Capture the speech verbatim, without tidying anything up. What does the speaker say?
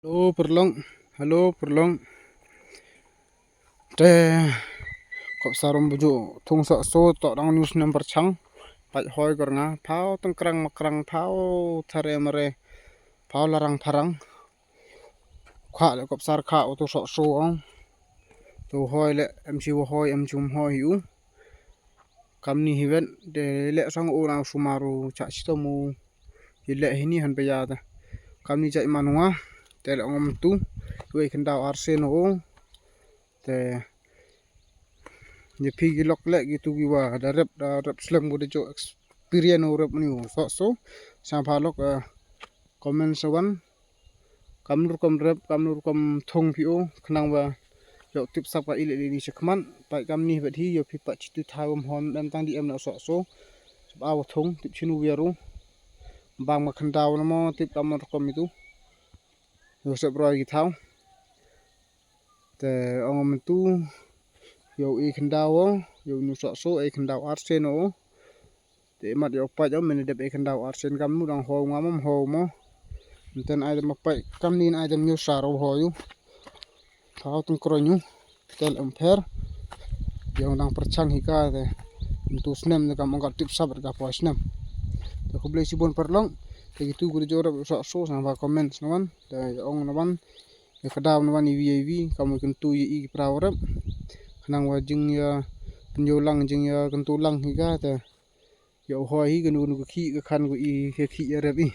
Hello pyrlong, hello pyrlong. Te kop sarom buju thung sa so to dang news number chang. Pat hoi kor nga, pau tengkrang makrang, pau thare mare, pau larang tharang. Kha le kop sar kha u tu sok so ong. Tu hoi le em chi wa hoi, em chum hoi u. Kamni hi wen de le sang u na sumar u cha chi to mu. Hi le hi ni han pe ya ta. Kamni cha iman wa. Te le ong em tu. Wei khen dau arsen u. Te ni phi ki lok le ki tu ki wa da rep da rep slem ko de jo experience u rep ni u sok so. Sang pha lok comment sa wan. Kam nur kam rep, kam nur kam thung phi u, khnang wa yok tip sap ka ile ile ni chakman, pai kamni bet hi, yo phi pa chitu tha wam hon, em tang di em na so so. Sap awa thung, tip chinu wiaru. Bang ma khandau na mo, tip kam nur kam itu. Yo sep roi ki thau. Te ong mentu, yo i khandau, yo nu so so, i khandau arsen o. Te mat yo pait om mene dep e khandau arsen kam nu dang ho ngam om ho mo. Mten ai dem pait kam nin ai dem nyu saro ho yu. Thau tung kro nyu. Tel em pher. Yo dang perchang hi ka te. Mtu snem te kam ong ka tip sabat ka po snem. Te khublei sibon pyrlong. Te gitu gu de jorap so so sang ba comment na wan. Te ong na wan. Ya kadaw na wan i vi i vi kam ken tu i i praw rap. Khnang wa jing ya penyo lang jing ya kentu lang hi ka te. Yo hoi hi kenu kenu ki ka khan ku i ki ki ya rep i.